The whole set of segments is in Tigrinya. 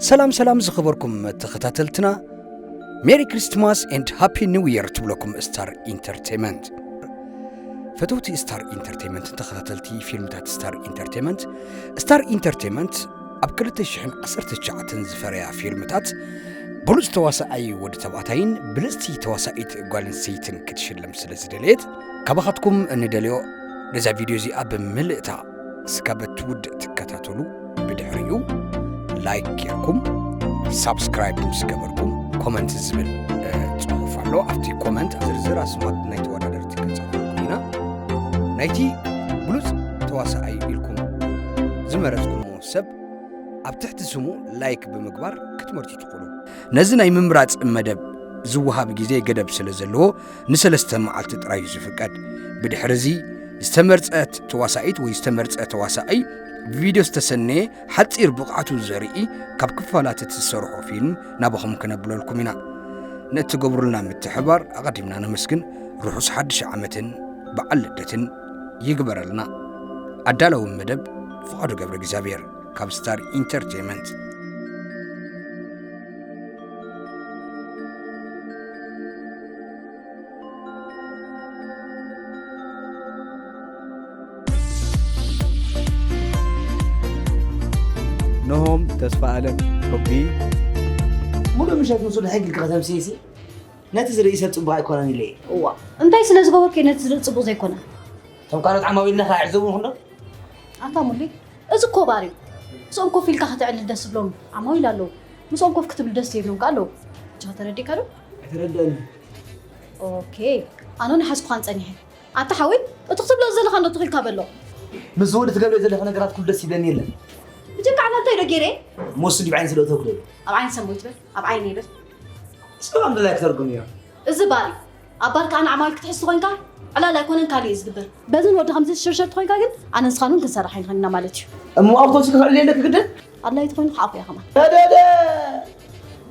ሰላም ሰላም ዝኸበርኩም ተኸታተልትና፣ ሜሪ ክሪስትማስ ኤንድ ሃፒ ኒው ይር ትብለኩም ስታር ኢንተርቴይመንት። ፈተውቲ ስታር ኢንተርቴይመንትን ተኸታተልቲ ፊልምታት ስታር ኢንተርቴይመንት፣ ስታር ኢንተርቴይመንት ኣብ ክልተ ሽሕን ዓሰርተ ትሽዓተን ዝፈረያ ፊልምታት ብሉጽ ተዋሳኣይ ወዲ ተባዕታይን ብልጽቲ ተዋሳኢት ጓል ኣንስተይትን ክትሽለም ስለ ዝደለየት፣ ካባኻትኩም እንደልዮ ነዛ ቪድዮ እዚኣ ብምልእታ እስካብ እትውድእ ትከታተሉ። ብድሕሪኡ ላይክ ጌርኩም ሳብስክራይብ ምስ ገበርኩም ኮመንት ዝብል፣ እ፣ ጽሑፍ ኣሎ። ኣብቲ ኮመንት ዝርዝር ኣስማት ናይ ተወዳደርቲ ክንጽሕፈልኩም ኢና። ናይቲ ብሉጽ ተዋሳኣይ ኢልኩም ዝመረጽኩሞ ሰብ ኣብ ትሕቲ ስሙ ላይክ ብምግባር ክትመርጹ ትኽእሉ። ነዚ ናይ ምምራጽ መደብ ዝወሃብ ግዜ ገደብ ስለ ዘለዎ ንሰለስተ መዓልቲ ጥራይ እዩ ዝፍቀድ። ብድሕሪ እዚ ዝተመርጸት ተዋሳኢት ወይ ዝተመርጸ ተዋሳኣይ ቪድዮ ዝተሰነየ ሓጺር ብቕዓቱ ዘርኢ ካብ ክፋላት እቲ ዝሰርሖ ፊልም ናባኹም ከነብለልኩም ኢና። ንእትገብሩልና ምትሕባር ኣቐዲምና ነመስግን። ርሑስ ሓድሽ ዓመትን በዓል ልደትን ይግበረልና። ኣዳለዊ መደብ ፍቓዱ ገብረ እግዚኣብሔር ካብ ስታር ኢንተርቴይመንት። ነሆም ተስፋ ኣለም ሑጊ። ሙሉእ ምሸት ምስኡ ንሕጊ ከተምስይሲ ነቲ ዝርኢ ሰብ ጽቡቕ ኣይኮነን ኢለ እየ። እዋ፣ እንታይ ስለ ዝገበርኩ ነቲ ዝርኢ ጽቡቕ ዘይኮነ? እቶም ካልኦት ዓማዊልና ከ ኣይዕዘቡን ይኾኑ ዶ? ኣታ ሙሊ፣ እዚ እኮ ባር እዩ። ምስኦም ኮፍ ኢልካ ከተዕልል ደስ ዝብሎም ዓማዊል ኣለዉ። ምስኦም ኮፍ ክትብል ደስ ዘይብሎም ከ ኣለዉ። እጅኻ ተረዲእካ ዶ? ኣይተረድአንን። ኦኬ፣ ኣነ ንሓዝኩኻን ጸኒሐ። ኣታ ሓወይ፣ እቲ ክትብሎ ዘለኻ እንዶ ተኺልካ በሎ። ምስ ዝወዲ ትገብርዮ ዘለኺ ነገራት ኩሉ ደስ ይብለኒ የለን። ብጀካ ዓና እንታይ ዶ ገይረ? እሞ እሱ እንዲ ብዓይኒ ስለ እተውክለሉ። ኣብ ዓይኒ ሰብ ሞይት በል፣ ኣብ ዓይኒ ይበል። ሰላም ድላይ ክተርጉም እዮ። እዚ ባር እዩ። ኣብ ባር ከኣ ንዓማዊል ክትሕዝ ተኾይንካ፣ ዕላል ኣይኮነን ካልእ እዩ ዝግበር። በዝን ወዲ ከምዚ ሽርሸር ተኾይንካ ግን፣ ኣነ ንስኻን እውን ክንሰርሕ ኣይንኽእልና ማለት እዩ። እሞ ኣብቶብስ ክትዕልል የለኪ ግድን? ኣድላይ ተኾይኑ ክዓፎ እያ ከማን። ደደደ!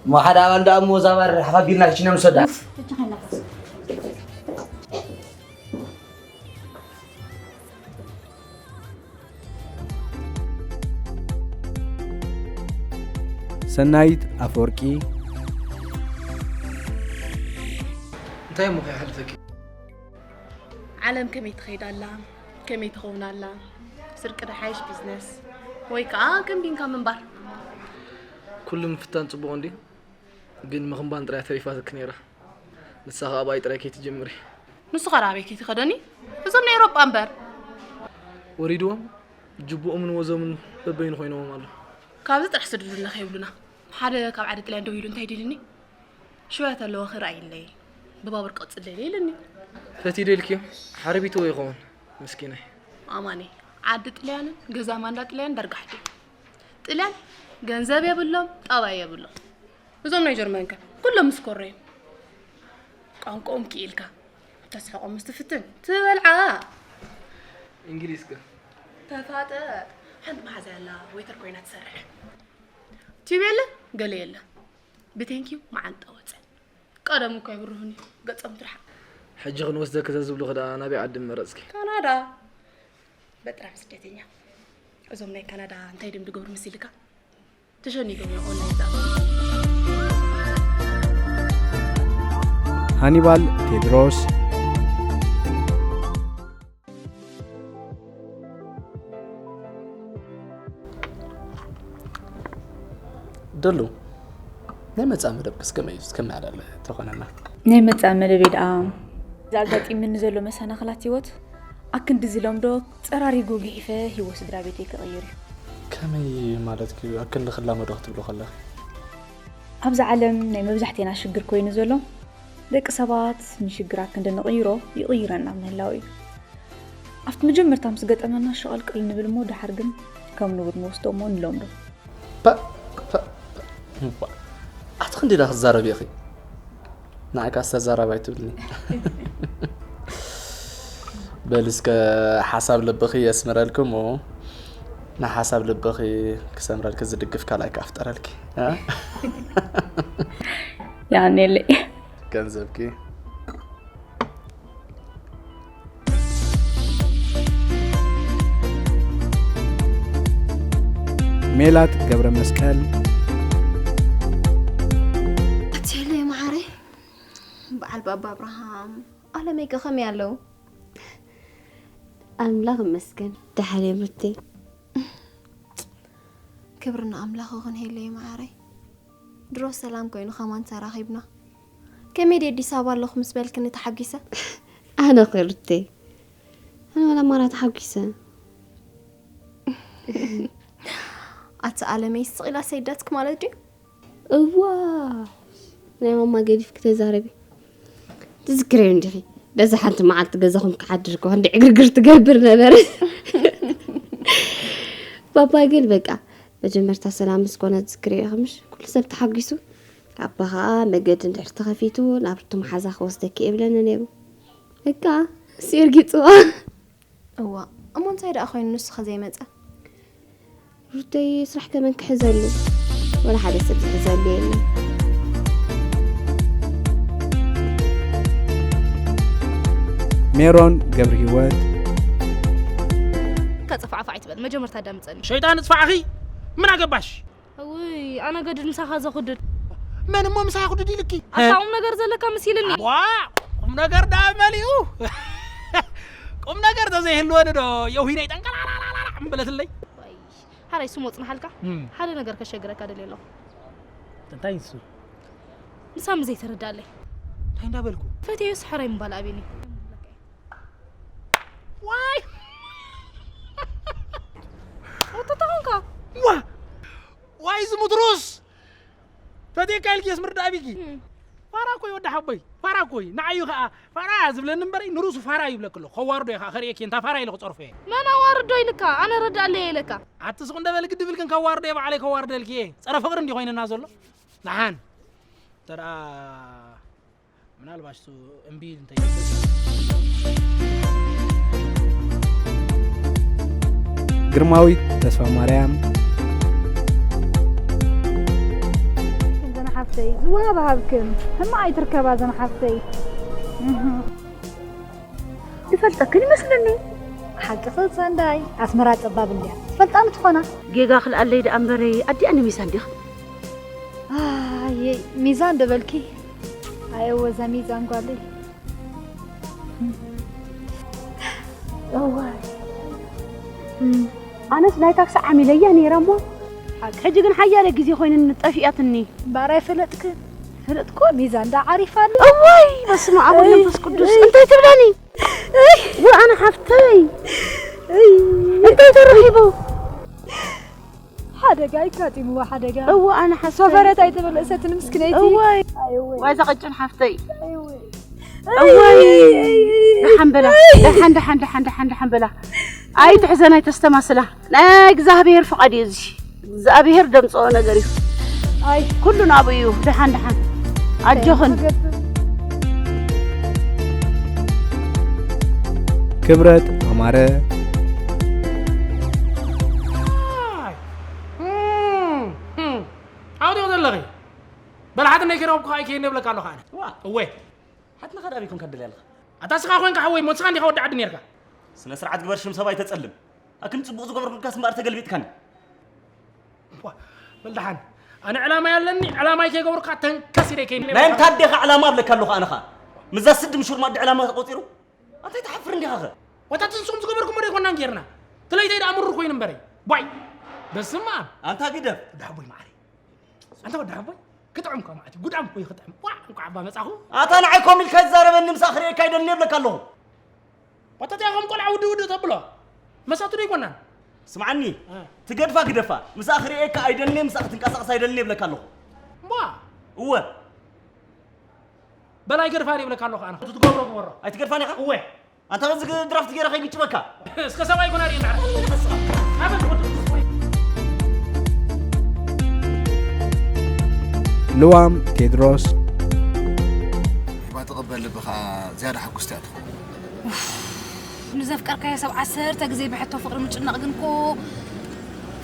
እሞ ሓደ ኣባል ደኣ እሞ እዛ ባር ሓፍ ኣቢልና ኪችና ንውሰዳ። ኡፍ፣ ብቻ ከይናፈስ። ሰናይት ኣፈወርቂ። እንታይ እሞ ከይሓልፈኪ? ዓለም ከመይ ትኸይድ ኣላ? ከመይ ትኸውን ኣላ? ስርቂ ዶ ሓይሽ ቢዝነስ? ወይ ከኣ ገንቢንካ ምንባር? ኩሉ ምፍታን ጽቡቕ እንድዩ፣ ግን ምኽንባን ጥራይ ተሪፋትኪ ነይራ። ንሳ ኸኣ ብኣይ ጥራይ ከይትጅምሪ። ንሱ ኸ ኣበይ ከይትኸደኒ? እዞም ናይ ኤውሮጳ እምበር። ወሪድዎም፣ ጅቡኦምን ወዞምን በበይኑ ኮይኖም ኣለዉ። ካብዚ ጥራሕ ስደዱልና ከይብሉና። ሓደ ካብ ዓዲ ጥልያን ደው ኢሉ እንታይ ደልኒ? ሽወያ ተለዋ ክረኣይለይ። ብባቡር ክቕጽል ደልየ ኢልኒ። ፈትዩ ደልክዮ? ሓርቢትዎ ይኸውን፣ ምስኪናይ። ኣማኒ፣ ዓዲ ጥልያንን ገዛ ማንዳ ጥልያን ዳርጋ ሓዲ። ጥልያን ገንዘብ የብሎም፣ ጠባይ የብሎም። እዞም ናይ ጀርመን ከ ኩሎም ምስ ኮረዩ ቋንቋኦም ክኢልካ ተስሕቖም ምስ ትፍትን ትበልዓ። እንግሊዝ ከ? ተፋጠ። ሓንቲ መሓዛ ኣላ ዌተር ኮይና ትሰርሕ። ቲቪ የለ ገለ የለ። ብቴንኪዩ መዓንጣ ወፀ። ቀደም እኮ ይብርሁኒ ገጾም ትርሓቕ። ሕጂ ክንወስደኪ ተዝብሉኺ ደኣ ናበይ ዓዲ ምመረጽኪ? ካናዳ። በጥራም ስደተኛ። እዞም ናይ ካናዳ እንታይ ድም ድገብሩ መሲልካ? ተሸኒጎም እዮም ኦንላይን ዝኣትዉ። ሃኒባል ቴድሮስ። ደሉ፣ ናይ መጻኢ መደብክስ ከመይ እዩ? እስከ መዓላለ ተኾነና። ናይ መጻኢ መደበይ ደኣ፣ እዚ ኣጋጢሙኒ ዘሎ መሰናኽላት ህይወት ኣክንዲ ዝለምዶ ጸራሪጉ ግሒፈ ህይወት ስድራ ቤተይ ክቕይር እዩ። ከመይ ማለትኪ? ኣክንዲ ክላመዶ ክትብሊ ከለኺ? ኣብዛ ዓለም ናይ መብዛሕቴና ሽግር ኮይኑ ዘሎ፣ ደቂ ሰባት ንሽግር ኣክንዲ ንቕይሮ ይቕይረና ምህላው እዩ። ኣብቲ መጀመርታ ምስ ገጠመና ሸቐልቀል ንብል እሞ፣ ደሓር ግን ከም ንቡር ንወስዶ እሞ ንለምዶ። ፐ፣ ፐ፣ ፐ፣ እባ፣ ኣቲ ክንደይ ዳ ክትዛረቢ ኢኺ? ንዓይ ካስ ተዛራባይ ትብልኒ። በል እስከ ሓሳብ ልብኺ የስምረልኪ እሞ፣ ንሓሳብ ልብኺ ክሰምረልኪ ዝድግፍ ካልኣይ ክኣፍጠረልኪ። እ? ያኔለይ። ገንዘብኪ። ሜላት ገብረ መስቀል። በዓል ባባ ኣብርሃም፣ ኣለመይ ከ ከመይ ኣለዉ? ኣምላኽ ይመስገን፣ ደሓን እዮም ሩተይ። ክብሪ ንኣምላኽ ይኹን ሄለይ መዓረይ። ድሮ ሰላም ኮይኑ ከማን ተራኺብና። ከመይ ድየ ኣዲስ ኣበባ ኣለኹ ምስ በልክኒ ተሓጒሰ። ኣነ እኮ ሩተይ፣ ኣነ ዋላ ማራ ተሓጒሰ። ኣቲ ኣለመይ ስቕ ኢላ ሰይዳትክ ማለት ድዩ? እዋ ናይ ማማ ገዲፍኪ ተዛረቢ። ትዝክርዮ እንዲኺ በዛ ሓንቲ መዓልቲ ገዛኹም ክሓድር እኮ ክንዲ ዕግርግር ትገብር ነበረ። ባባ ግን በቃ መጀመርታ ሰላም ምስ ኮነ ትዝክርዮ ኢኺ ምሽ? ኩሉ ሰብ ተሓጒሱ። ኣባ ኸኣ መገዲ እንድሕር ተኸፊቱ ናብ ርቱ መሓዛ ክወስደኪ እየ ብለኒ ነይሩ። በቃ እሱ የርጊጽዋ። እዋ እሞ እንታይ ደኣ ኮይኑ ንሱ ከ ዘይመጸ? ሩተይ ስራሕ ከመን ክሕዘሉ? ወላ ሓደ ሰብ ዝሕዘሉ የለን። ሜሮን ገብረ ህይወት። ከጽፋዕፋዕ ኣይትበል፣ መጀመርታ ኣዳምጸኒ። ሸይጣን እጽፋዕኺ፣ ምን ኣገባሽ? ውይ ኣነ ገድድ ምሳኻ ዘኹድድ። መን እሞ ምሳይ ኩድድ ኢልኪ? ኣታ ቁም ነገር ዘለካ መሲልኒ። ዋ፣ ቁም ነገር ደኣ መሊኡ። ቁም ነገር ተዘይህልወኒ ዶ የውሂነይ ጠንቀላላላላ እምበለትለይ። ዋይ፣ ሓራይ ስሞ ጽንሓልካ። እም። ሓደ ነገር ከሸግረካ ደልየ ኣለኹ። እንታይ ንሱ? ምሳም ዘይተረዳለይ። እንታይ እንዳበልኩ? ፈትየስ ሓራይ ምባል ኣቤኒ። ዋይ! ወተታ ኾንካ? ዋ! ዋይ ዝሙት ሩስ! ፈትየካ ኢልኪ የስ ምርዳእ ቢኪ። እም። ፋራ እኮ እዩ ወዲ ሓቦይ። ፋራ እኮ እዩ። ንዓዩ ኸዓ ፋራ ዝብለኒ እምበረይ ንሩሱ ፋራ ይብለክ ኣሎ። ከዋርዶ እየ ኸዓ ከርእየኪ እንታ ፋራ ኢለ ክጸርፎ እየ። መን ኣዋርዶ ኢልካ? ኣነ ረዳለይ ኢለካ። ኣቲ ስቕ እንደ በል ግዲ ብልክን ከዋርዶ እየ ባዕለይ ከዋርደልኪ እየ። ጸረ ፍቕሪ እንዲ ኮይንና ዘሎ። ንሓን። ተደኣ ምናልባሽ እሱ እምቢ ኢሉ እንተይብል። ግርማዊት ተስፋማርያም። እዘን ሓፍተይ ዝወሃብ ሃብክን፣ ህማቕ ኣይትርከባ እዘን ሓፍተይ። እህ። ዝፈልጠክን ይመስለኒ። ሓቂ ክሳንዳይ፣ ኣስመራ ጸባብ እንድያ። ትፈልጣ ምትኾና? ጌጋ ክልኣለይ ደኣ እምበረይ፣ ኣዲኣ ንሚዛን ዲኻ? ኣየ፣ ሚዛን ዶ በልኪ? ኣየ፣ ወዛ ሚዛን ጓለይ። እዋይ። እም፣ ኣነስ ናይ ታክሲ ዓሚለያ ነይረ እሞ። ሓቂ፣ ሕጂ ግን ሓያለ ግዜ ኮይኑኒ ጠፊኣትኒ። እምበኣር ኣይፈለጥክን። ፈለጥኩ፣ ሚዛን ዳ ዓሪፋ ኣሎ። እዋይ፣ በስመ ኣብ ወወልድ ወመንፈስ ቅዱስ። እይ። እንታይ ትብለኒ? እይ። ወኣነ ሓፍተይ። እይ። እንታይ ተረኺቡ? ሓደጋ ኣጋጢምዋ፣ ሓደጋ። እወ፣ ኣነ ሓፍተይ። ሶፈረት ኣይተመለሰትን ምስክነይቲ። እወይ። ኣይ፣ እወይ። ዋይ፣ እዛ ቀጭን ሓፍተይ። ኣይ፣ እወይ። እወይ። ደሓን በላ። ደሓን፣ ደሓን፣ ደሓን፣ ደሓን፣ ደሓን በላ። ኣይትሕዘን፣ ኣይተስተማስላ። ናይ እግዚኣብሔር ፍቓድ እዩ እዚ። እግዚኣብሔር ደምፅኦ ነገር እዩ። ኣይ። ኩሉ ናብኡ እዩ። ደሓን፣ ደሓን። ኣጆኽን። ክብረት ኣማረ። ኣውዲኦ ዘለኺ በላሓት ናይ ከረብኩ ኣይከይን እብለካ ኣለኹ ኣነ። ዋ። እወ። ሓትነኻ ዳኣ ቢኩም ከድል ያለኻ። ኣታ ስኻ ኮንካ ሓወይ፣ ሞት ስኻ እንዲኻ ወዲ ዓዲ ነርካ። ስነ ስርዓት ግበር፣ ሽም ሰብ ኣይተጸልም። ኣክን ጽቡቕ ዝገበርኩልካስ እምበኣር ተገልቢጥካኒ። ዋ፣ በል ደሓን። ኣነ ዕላማ ያለኒ፣ ዕላማይ ከይገበርኩ ተንከስ ኢለ ከይነ ናይ እንታ ኣዴኻ ዕላማ ኣብለካ ኣለኹ ኣነኻ። ምዛ ስድ ምሹር ማዲ ዕላማ ተቆጺሩ? ኣንታይ ትሓፍር እንዲኻ ኸ? ዋታ ትንስኹም ዝገበርኩሞ ዶ ኣይኮናን ጌርና? ትለይተይ ደኣ ምሩር ኮይኑ እምበረይ። ቧይ። በስመ ኣብ። ኣንታ ግደፍ። ወዲ ሓቦይ መዓረይ። ኣንታ ወዲ ሓቦይ፣ ክጥዕም እኳ ማለት እዩ። ጉዳም እኮ እዩ ክጥዕም። ዋ፣ እንኳዕ እባ መጻኹ። ኣታ ንዓይ ኮም ኢልካ ይዛረበኒ፣ ምሳኻ ክርእየካ ኣይደልን እብለካ ኣለኹ። ዋታ እቲኣ ከም ቆልዓ ውድእ ውድእ ተብሎ። መሳቱ ዶ ኣይኮናን? ስምዓኒ፣ እ። ትገድፋ ግደፋ። ምሳኻ ክርእየካ ኣይደልን፣ ምሳኻ ክትንቀሳቐስ ኣይደልን እብለካ ኣለኹ። እሞ? እወ። በላይ ገድፋ ይብለካ ኣለኹ ኣነ። እቲ ትገብሮ ግበሮ። ኣይትገድፋን ኢኻ? እወ። ኣንታ በዚ ድራፍት ገይረ ከይግጭበካ። እስከ ሰብኣይ ኮና ርኢና። ኣበት ወዲ ልዋም ቴድሮስ። ሂባ ትቕበል ልቢ ኸኣ ዝያዳ ሕጉስቲ እያ ትኸውን። ንዘፍቀርካዮ ሰብ ዓሰርተ ግዜ ብሕቶ ፍቕሪ ምጭናቕ ግን እኮ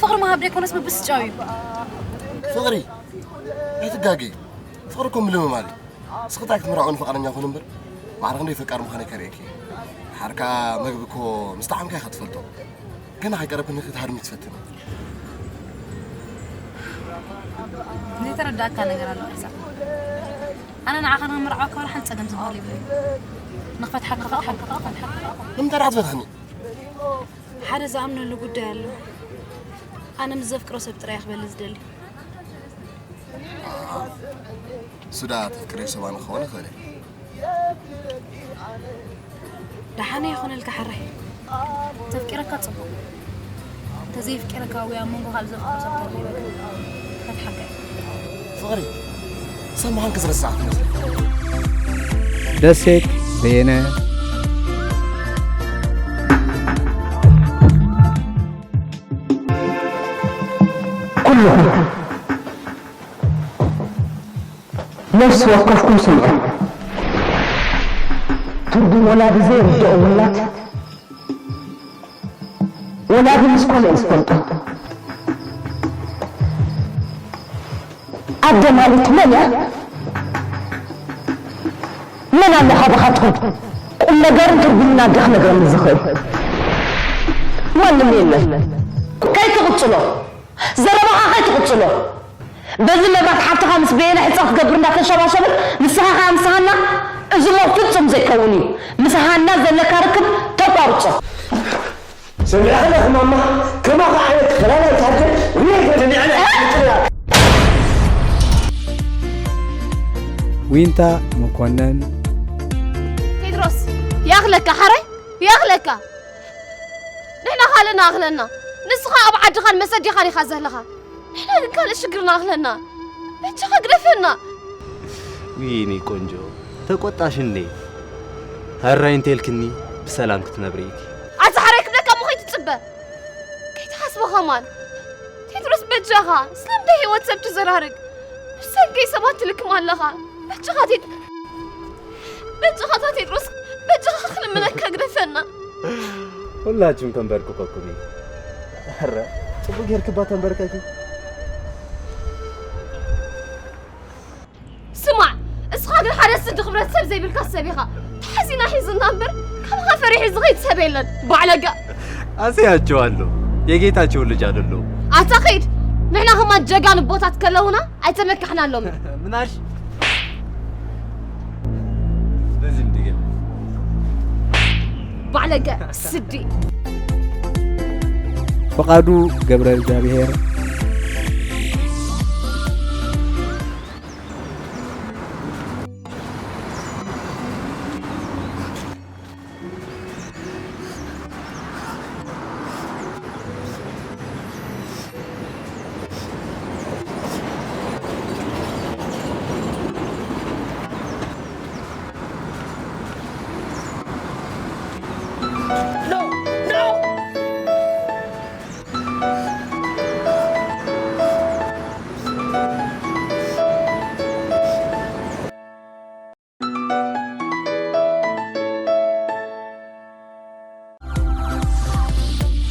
ፍቕሪ ምሃብ ደይኮነስ ምብስጫው እዩ። ፍቕሪ? ኣይትጋገይ። ፍቕሪ እኮ ምልምማድ እዩ። ንስኺ እንታይ ክትምርዓውኒ ፍቓደኛ ኩኒ እምበር፣ ማዕረ ክንደይ ፈቃር ምዃነይ ከርእየኪ እየ። ደሓር ከኣ መግቢ እኮ ምስ ጠዓምካ ኢኻ ትፈልጦ። ገና ከይቀረብክኒ ክትሃድሚ ትፈትኒ። ዘይተረዳእካ ነገር ኣሎ ኢሳቕ። ኣነ ንዓኻ ንኽምርዓወካ ዋላ ሓንቲ ጸገም ዝበሃል የብለይን። ንኽፈትሓካ፣ ንኽፈትሓካ፣ ንኽፈትሓካ። ንምንታይ ደኣ ትፈትሓኒ? ሓደ ዝኣምነሉ ጉዳይ ኣሎ። ኣነ ምስ ዘፍቅሮ ሰብ ጥራይ ክበልጽ ዝደሊ። እሱ ደኣ ተፍቅርዮ ሰብ ኣነ ክኸውን ይኽእል እየ። ደሓነ ይኹነልካ ሓራይ። ተፍቂረካ ጽቡቕ። እንተዘየፍቂረካ ወይ ኣብ መንጎኻ ኣብ ዘፍቅሮ ሰብ ተርበይበካ። ፈትሓካ እየ። ፍቕሪ፣ ሰብ ምዃንኪ ዝረሳዕኪ መስለኒ። ደሴት በየነ። ኩልኹም ነፍሲ ወከፍኩም ስምዑ። ትርጉም ወላዲ ዘይርድኦ ውላድ ወላዲ ምስ ኮነ እዩ ዝፈልጦ። ኣደ ማለት መን እያ? መን ኣሎ ካባኻትኩም ቁም ነገርን ትርጉምን ኣደ ክነግረኒ ዝኽእል? ማንም የለን። ከይትቕጽሎ፣ ዘረባኻ ከይትቕጽሎ። በዚ መብራት ሓፍትኻ ምስ በየነ ሕጸ ክትገብር እንዳተሸባሸብን ንስኻ ኸኣ ምስ ሃና፣ እዚ እሞ ፍጹም ዘይከውን እዩ። ምስ ሃና ዘለካ ርክብ ተቋርጾ። ሰሚዕኻ ዲኻ ማማ? ከማኻ ዓይነት ፈላላይት ኣደ ርኤ ኣይፈልጥን እየ። ዊንታ መኮነን። ቴድሮስ፣ ይኣኽለካ ሓራይ፣ ይኣኽለካ። ንሕና ካልእ ንኣኽለና፣ ንስኻ ኣብ ዓድኻን መሰዲኻን ኢኻ ዘለኻ። ንሕና ግን ካልእ ሽግር ንኣኽለና። በጃኻ ግደፈና። ውይ የኔ ቆንጆ፣ ተቆጣሽ እንዴ? ሕራይ እንተልክኒ ብሰላም ክትነብሪ ኢኪ። ኣታ ሓራይ ክብለካ እሞ ከይትጽበ። ከይትሓስቦ ከማን። ቴድሮስ በጃኻ፣ ስለምንታይ ህይወት ሰብ ትዘራርግ? ብሰንከይ ሰባት ትልክም ኣለኻ። በጃኻ ቴድ-፣ በጃኻ ኣታ ቴድሮስ፣ በጃኻ ክልምነካ ግደፈና። ሁላችሁም ተንበርክኮኩም እዩ። ኧረ ጽቡቅ ጌርክባ ተንበርከኪ። ስማዕ፣ እስኻ ግን ሓደ ስዲ ክብረት ሰብ ዘይብልካ ሰብ ኢኻ። ተሓዚና ሒዝና እምበር፣ ካባኻ ፈሪሑ ዝኸይድ ሰብ የለን። ባዕለጋ። አስያቸዋለሁ። የጌታቸውን ልጅ አይደለሁም። ኣታ ኸይድ፣ ንሕና ከማን ጀጋኑ ቦታት ከለውና ኣይተመካሕናሎምን። ምናሽ በዚህ እንዲገባ ባዕለጋ ስዲ። ፍቓዱ ገብረ እግዚኣብሔር።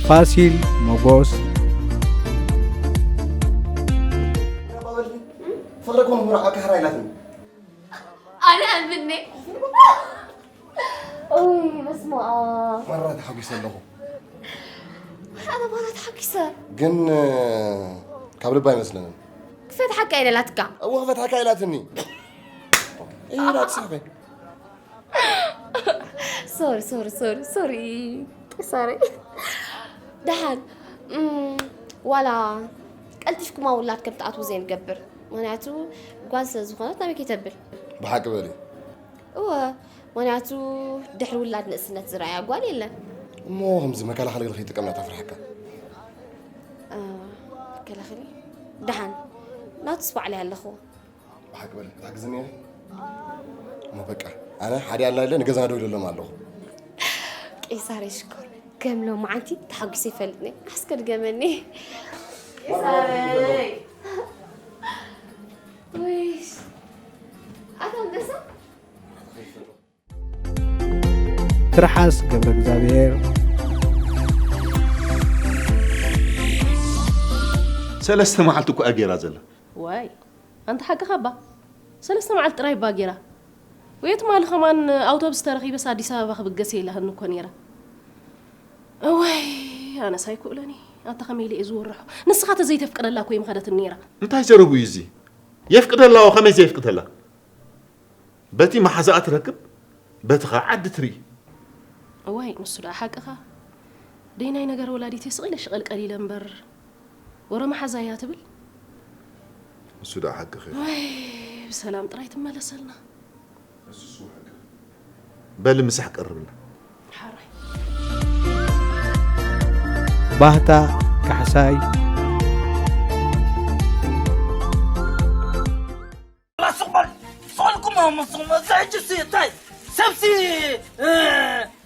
ፋሲል ሞጎስ። ፍቕሪ እኮ ንኹርዓ ክሕራ ኢላትኒ። ኣነ ኣምኔ። ኡይ በስመ ኣብ። መራ ተሓጒሰ ኣለኹ። ኣነ ማራ ተሓጒሰ። ግን ካብ ልባ ኣይመስለንን። ክፈትሓካ እየ ኢላትካ። እወ ክፈትሓካ ኢላትኒ። እይ ላ ትስሕቂ። ሶሪ ሶሪ ሶሪ ሶሪ ቄሳረይ። ደሓን እም፣ ዋላ ቀልጢፍኩም ኣብ ውላድ ከም ትኣትዉ ዘይንገብር። ምኽንያቱ ጓል ስለ ዝኾነት ናበይ ከይተብል። ብሓቂ በሊ። እወ፣ ምኽንያቱ ድሕሪ ውላድ ንእስነት ዝረኣያ ጓል የለን። እሞ ከምዚ መከላኸሊ ገለ ከይጥቀምና ተፍርሓካ። እ፣ መከላኸሊ ደሓን ናቱስ ባዕለይ ኣለኹ። ብሓቂ በሊ ክትሕግዝኒ እየ። እሞ በቃ ኣነ ሓደ ያላ የለ ንገዛ ደው ኢለሎም ኣለኹ። ቄሳረይ ሽኮር ከም ሎማዓንቲ ተሓጒሰ ይፈልጥኒ። ኣስከድገመኒ። ቄሳረይ። ውይ፣ ኣታ ኣንበሳ። ትርሓስ ገብረ እግዚኣብሔር። ሰለስተ መዓልቲ እኮ እያ ጌራ ዘላ። ዋይ ኣንታ ሓቅኻ እባ ሰለስተ መዓልቲ ጥራይ እባ ጌራ። ወይ ትማሊ ከማን ኣውቶብስ ተረኺበስ ኣዲስ ኣበባ ክብገስ እየ ኢላትኒ እኮ ኔራ። እዋይ ኣነስ ኣይክእሎን እየ። ኣንታ ከመይ ኢለ እየ ዝወርሖ? ንስኻ ተዘይተፍቅደላ እኮ ኣይምኸደትን ኔራ። እንታይ ዘረቡ እዩ እዚ? የፍቅደላ ኦ ከመይ ዘየፍቅደላ? በቲ መሓዛኣ ትረክብ፣ በቲ ኸዓ ዓዲ ትርኢ። እዋይ፣ ንሱ ደኣ ሓቅኻ። ደይናይ ነገር ወላዲተይ ስቕ ኢለ ሽቐልቀል ኢለ እምበር፣ ወረ መሓዛ እያ ትብል። ንሱ ደኣ ሓቅኺ። ወይ፣ ብሰላም ጥራይ ትመለሰልና። በሊ ምሳሕ ቀርብልና። ሓራይ። ባህታ ካሕሳይ። ላስቕበል ስቕልኩም ምስኹም እዚ ሕጂ ሲ እንታይ ሰብሲ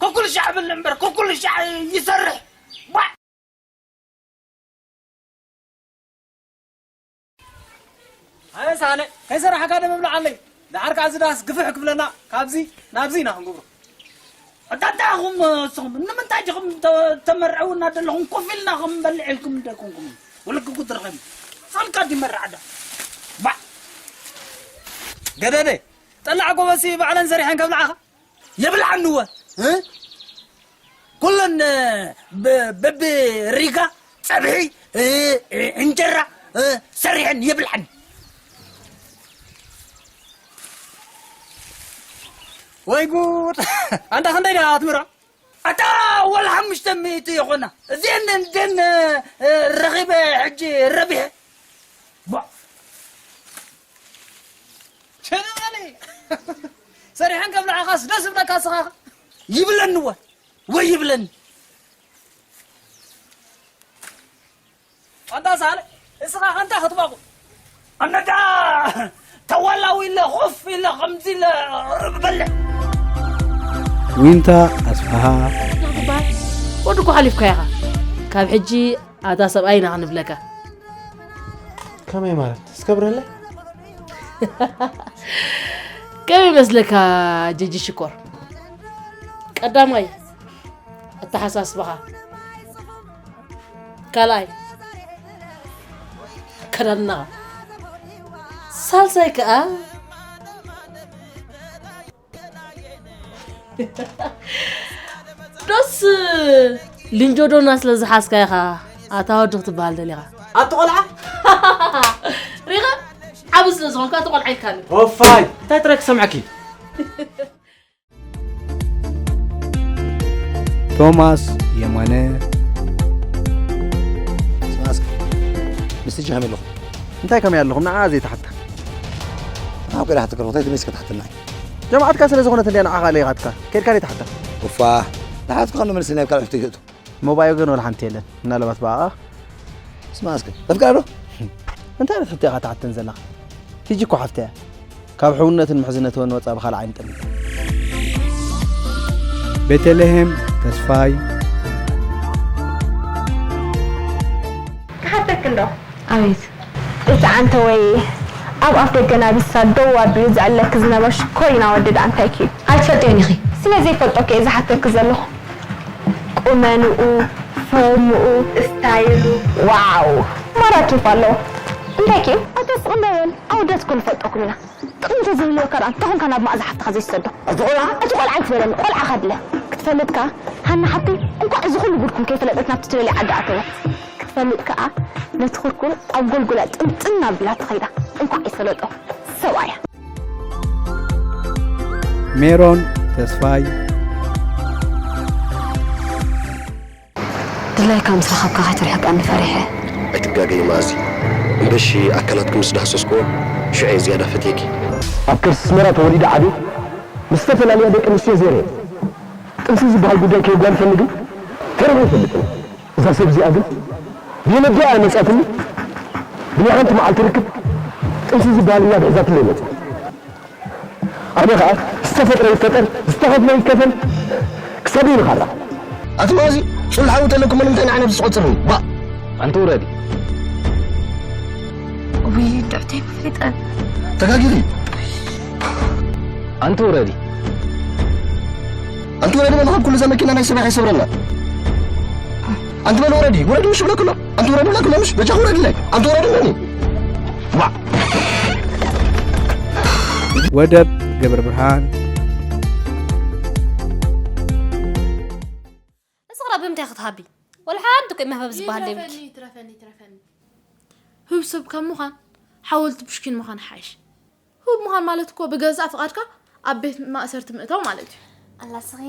ኮኩል ሻዕ ብል እምበር ኮኩል ሻዕ ይሰርሕ። ኣነ ሳነ ከይሰራሕካ ዶ ምብላዓለይ? ደሓር ከዓ እዚ ዳስ ግፍሕ ክብለና ካብዚ ናብዚ ኢና ክንገብሮ። ኣታታኹም እስኹም ንምንታይ ዲኹም ተመርዕውና ዘለኹም ኮፍ ኢልና ከም በልዕ ኢልኩም ደኮንኩም ወለክ ጉድርኸም ፈልካ ዲመርዓዳ ባ ገደደ ጠላዕ ጎበሲ ባዕለን ሰሪሐን ከብልዓኻ የብልዓንወ ኩለን በብሪጋ ፀብሒ እንጀራ ሰሪሐን የብልዓን። ወይ ጉድ! ኣንታ ክንደይ ደኣ ትምርዖ? ኣታ ወላ ሓሙሽተ ሚእቲ ይኾና። እዚአን እንደን ረኺበ ሕጂ ረቢሐ። ቧ! ቸነናሊ! ሰሪሐን ከብልዓኻስ ደስ ይብለካ እስኻ። ይብለኒ ወ ወይ ይብለኒ። ኣንታ ሳለ እስኻ ኣንታ ክትባቑ ኣነዳ ተዋላዊ ኢለ ኮፍ ኢለ ከምዚ ኢለ በልዕ ዊንታ ኣስፍሃ ትበሃል ወዲ እኮ ሓሊፍካ ኢኻ ካብ ሕጂ ኣታ ሰብኣይ ኢና ክንብለካ ከመይ ማለት እስከብረለይ ከመይ መስለካ ጅጂ ሽኮር ቀዳማይ ኣተሓሳስባኻ ካልኣይ ኣከዳድናኻ ሳልሳይ ከዓ ዶስ ልንጆዶና ስለ ዝሓዝካ ኢኻ ኣታ ወዲ ክትበሃል ደሊኻ ኣቲ ቆልዓ ሪኻ ዓብ ስለ ዝኾንካ ኣቲ ቆልዓ ኢልካኒ ኦፋይ እንታይ ጥራይ ክሰምዐኪ ቶማስ የማነ ስማስክ ምስቲ ጃሃም ኣለኹም እንታይ ከመይ ኣለኹም ንዓ ዘይትሓታ ናብ ከዳ ሓትከ እንታይ ድሜስ ከተሓተና ጀማዓትካ ስለ ዝኾነት እንዲያ ንዓኻ ኣለይኻትካ ከድካ ዘይትሓታ ኡፋ ንሓትካ ከኑ መልስኒ ኣብ ካልእ ሕቶ ይእቱ ሞባይል ግን ወላ ሓንቲ የለን ምናልባት ብኣኣ ስማስክ ተፍቅራ ዶ እንታይ ዓይነት ሕቶ ኢኻ ትሓተን ዘለኻ ቲጂ እኮ ሓፍተያ ካብ ሕውነትን ምሕዝነትን ወፃ ብኻልእ ዓይኒ ጠሚታ። ቤተልሔም ተስፋይ ክሓተክ እንዶ ኣቤት እቲ ዓንተ ወይ ኣብ ኣፍ ደገ ናቢሳ ደው ኣቢሉ ዘዕለክ ዝነበረ ሽኮሪና ወዲ ደኣ እንታይ ክዩ? ኣይትፈልጥዮን ኢኺ። ስለ ዘይፈልጦ ከ እየ ዝሓተክ ዘለኹ። ቁመንኡ፣ ፎርምኡ፣ ስታይሉ፣ ዋው! ማራ ኬፍ ኣለዎ። እንታይ ኪ? ኣታ ስቕ እንዳ በል፣ ኣወዳት እኮ ንፈልጠኩም ኢና። ጥቕሚ ተዘይህልወካ ደኣ እንታይ ኮንካ ናብ መኣዛ ሓፍትኻ ዘይትሰዶ? ኣቲ ቆልዓ! ኣቲ ቆልዓ ኣይትበለኒ፣ ቆልዓ ከ ድለ። ክትፈልጥ ከኣ፣ ሃና ሓብተይ፣ እንቋዕ እዚ ኩሉ ጉድኩም ከይፈለጠት ናብቲ ትደልዮ ዓዲ ኣተወት። ክትፈልጥ ከኣ፣ ነቲ ኩርኩር ኣብ ጎልጎላ ጥምጥም ኣቢላቶ ከይዳ። እንቋዕ ይፈለጦ። ሰብኣያ። ሜሮን ተስፋይ ድላይካ ምስ ረኸብካ ከይትርሕቀኒ ፈሪሐ። ኣይትጋገዪ መኣዚ፣ እምበሺ ኣካላትኪ ምስ ዳህሰስክዎ ሽዑ እየ ዝያዳ ፈትየኪ። ኣብ ከርሲ ኣስመራ ተወሊደ ዓብየ፣ ምስ ዝተፈላለያ ደቂ ኣንስትዮ ዘይረ እየ። ጥንሲ ዝበሃል ጉዳይ ከየጓንፈኒ ግን ተሪፈ ኣይፈልጥን እየ። እዛ ሰብ እዚኣ ግን ብየመጃ እያ መጺኣትኒ። ብናይ ሓንቲ መዓልቲ ርክብ ጥንሲ ዝበሃል እያ ኣትሒዛትለይ መጺኣ። ኣነ ኸኣ ዝተፈጥረ ይፈጠር ዝተኸፍለ ይከፈል ክሳብ ይንኻራ። ኣቲ መኣዚ ጹል ሓዊ ተለኩም ንምንታይ ንዓይ ነብሲ ትቆጽርኒ? ባእ። ኣንቲ ውረዲ። ውይ እንድዕተይ መፍሊጠ። ተጋጊኺ። ኣንቲ ውረዲ። ኣንቲ ውረዲ በልኻ ኩሉ እዛ መኪና ናይ ሰብያ ከይሰብረና። ኣንቲ በል ውረዲ ውረዲ ምሽ ብለክሎ። ኣንቲ ውረዲ ብለክሎ ምሽ በጃኹ ውረድለይ። ኣንቲ ውረድለኒ። ወደብ ገብረብርሃን እስቕራ ብምንታይ ክትሃቢ? ወላ ሓንቲ እኮ መህበብ ዝበሃል የብልኪ። ይትረፈኒ ይትረፈኒ ይትረፈኒ። ህብ ሰብ ካብ ምዃን ሓወልቲ ፑሽኪን ምዃን ይሓይሽ። ህብ ምዃን ማለት እኮ ብገዛእ ፍቓድካ ኣብ ቤት ማእሰርቲ ምእታው ማለት እዩ። ኣላ ስኺ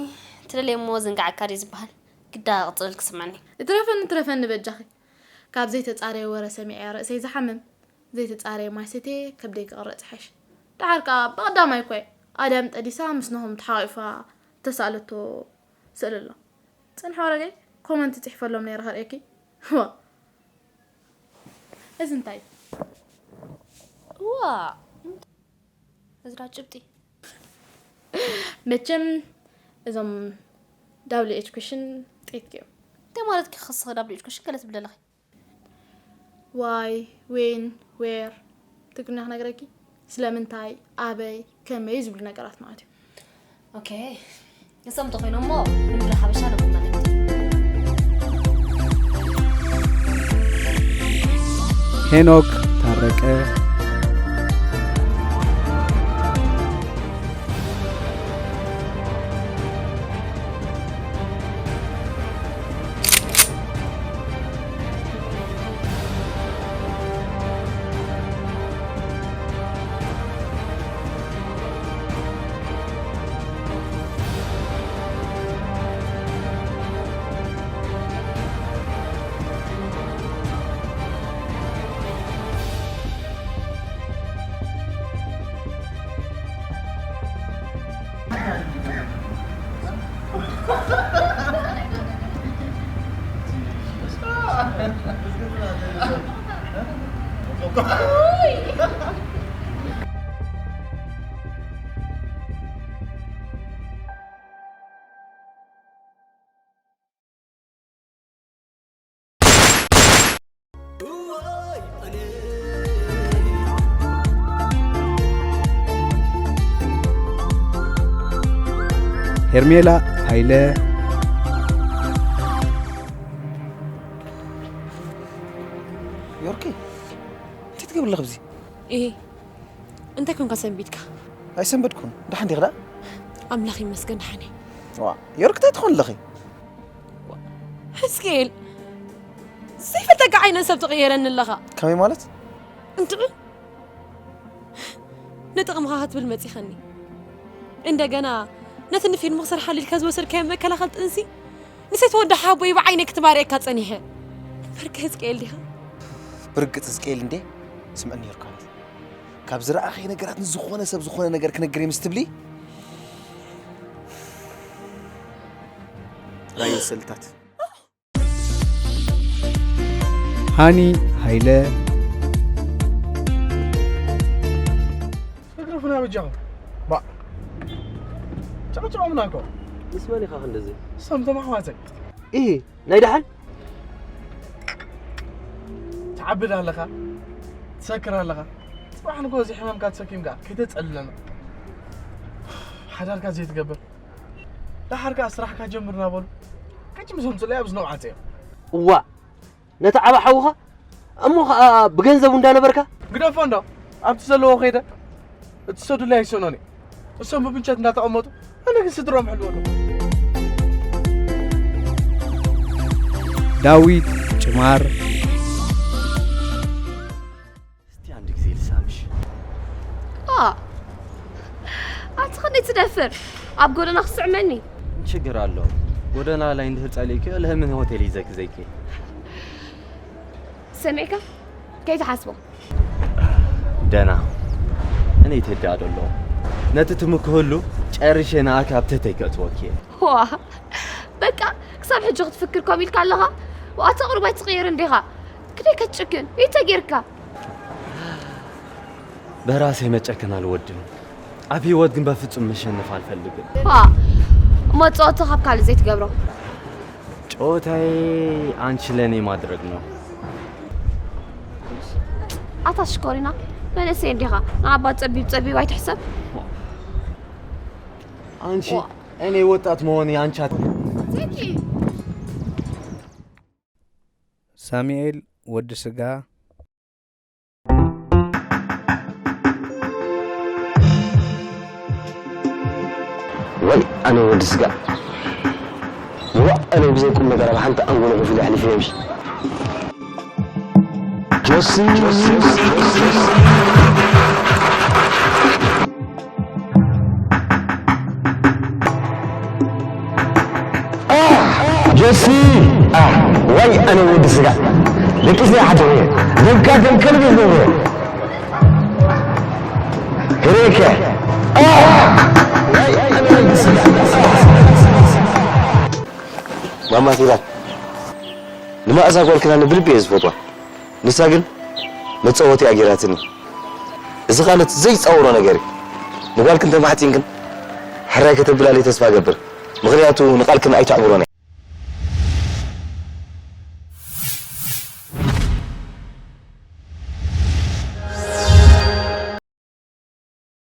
ትደልየ እሞ ዝንጋዓካ ድዩ ዝበሃል? ግዳ ቅጽል ክስምዐኒ። እትረፈኒ ትረፈኒ በጃኺ። ካብ ዘይተጻረየ ወረ ሰሚዐ ርእሰይ ዝሓምም፣ ዘይተጻረየ ማይ ሰትየ ከብደይ ክቕረጽ ይሓይሽ። ደሓር ከኣ ብቐዳማይ እኮ እየ ኣድያም ጠዲሳ ምስ ናሆም ተሓቋቒፋ ተሳእለቶ ስእሊ ኣሎ። ጽንሒ ወረገይ ኮመንት ጽሒፈሎም ነይረ ከርእየኪ። ዋ። እዚ እንታይ እዩ? ዋ። እዚ ዳ ጭብጢ። መቸም እዞም ዳብል ኤጁኬሽን ጥቂት እዮም። እንታይ ማለት ክኽስኸ ዳብል ኤጁኬሽን ገለ ትብል ኣለኺ? ዋይ፣ ዌን፣ ዌር ትግርኛ ክነግረኪ? ስለምንታይ፣ ኣበይ፣ ከመይ ዝብሉ ነገራት ማለት እዩ። ኦኬ። ንሶም እንተኾይኖም እሞ ንምድሪ ሓበሻ ነብና ነብቲ። ሄኖክ ታረቀ። ሄርሜላ ሃይለ። ዮርኪ፣ እንታይ ትገብር ኣለኺ ኣብዚ? እሂ፣ እንታይ ኮንካ ሰንቢድካ? ኣይሰንበድኩን። ደሓን ዲኺ ደኣ? ኣምላኽ ይመስገን ደሓን እየ። ዋ፣ ዮርኪ እንታይ ትኾን ኣለኺ? ሕዝቅኤል፣ ዘይፈልጠካ ዓይነት ሰብ ትቕየረኒ ኣለኻ። ከመይ ማለት? እንጥዑ ንጥቕምኻ ክትብል መጺኸኒ። እንደገና ነቲ ንፊልም ክሰርሓሉ ኢልካ ዝወሰድካዮ መከላኸል ጥንሲ ንሰይቲ ወዲ ሓቦይ ብዓይነይ ክትማርየካ ጸኒሐ። እምበርከ ህዝቅኤል ዲኻ? ብርግጽ ህዝቅኤል እንዴ? ስምዕኒ ዮርካኖስ፣ ካብ ዝረኣኸይ ነገራት ንዝኾነ ሰብ ዝኾነ ነገር ክነግር ምስ ትብሊ ራእይ ስእልታት ሃኒ ሃይለ እግርፍና በጃኹም። ባ ጨቕጨቖምና እኮ። ምስ መን ኢኻ ክንድዚ? እሶም እቶም ኣሕዋተይ። ኢሂ ናይ ደሓን? ትዓብድ ኣለኻ፣ ትሰክር ኣለኻ። ጽባሕ ንግሆ እዚ ሕማምካ ተሰኪምካ ከይተጸልለና። ሓዳርካ ዘይትገብር። ደሓር ከኣ ስራሕካ ጀምር እናበሉ ቅጭ ምስ ኣምጽኡለይ ኣብ ዝነውዓተ እዮም። እዋ ነቲ ዓባ ሓውኻ እሞ ኸኣ ብገንዘቡ እንዳነበርካ ግደፎ እንዶ ኣብቲ ዘለዎ ከይደ እቲ ሰዱላይ ኣይሰኖን እዩ። እሶም ብምንቸት እንዳተቐመጡ ኣነ ግን ስድሮም ሕልወሉ። ዳዊት ጭማር እስቲ አንድ ጊዜ ልሳምሽ። ኣ ኣቲ ኸነይ ትደፍር ኣብ ጎደና ክስዕመኒ ችግር አለው። ጎዳና ላይ እንድህር ጸሊእኪ ለምን ሆቴል ይዘክ ዘይኪ ሰሚዕካ ከይትሓስቦ ደና እኔ ይትዳ ደሎ ነቲ ትምክህሉ ጨርሼ ንኣካ ኣብ ትህተይ ከእትወኪ እየ። ዋ በቃ ክሳብ ሕጂ ክትፍክር ከም ኢልካ ኣለኻ። ኣታ ቁሩብ ኣይትቕየር እንዲኻ። ክደይ ከትጭክን ኢተ ጌርካ በራሴ መጨከን አልወድም። ኣብ ህይወት ግን በፍጹም መሸነፍ አልፈልግም። ዋ እሞ ጸወታ ካብ ካልእ ዘይትገብሮ ጨዋታዬ አንቺ ለእኔ ማድረግ ነው። ኣታ ሽኮሪና መንእሰይ እንዲኻ ንዓባ ጸቢብ ጸቢብ ኣይትሕሰብ። አንቺ እኔ ወጣት መሆኔ አንቺ አት- ቴንኪ ሳሙኤል ወዲ ስጋ ወይ ኣነ ወዲ ስጋ ዋእ ኣነ ብዘይ ቁም ነገር ኣብ ሓንቲ ኣንጎሎ ኮፍ ኢለ ኣሕሊፈ እየ። ጆሲ እሲ ኣህ ዋይ ኣነ ወዲ ስጋ ደቂስ ናይ ሓደሩ ደምካ ደም ከልቢ ዝገብሩ ሄሬከ ኣህ ዋይ ኣነ ወዲ ስጋ ማማ ፊራን ንማእዛ ጓል ክናኒ ብልቢ እየ ዝፈትዋ። ንሳ ግን መጻወቲ ኣገይራትኒ። እዚ ቃለት ዘይጻወሮ ነገር እዩ። ንጓልክን ተማሕጺንክን ሕራይ ከተብላልይ ተስፋ እገብር። ምኽንያቱ ንቃልክን ኣይተዕብሮን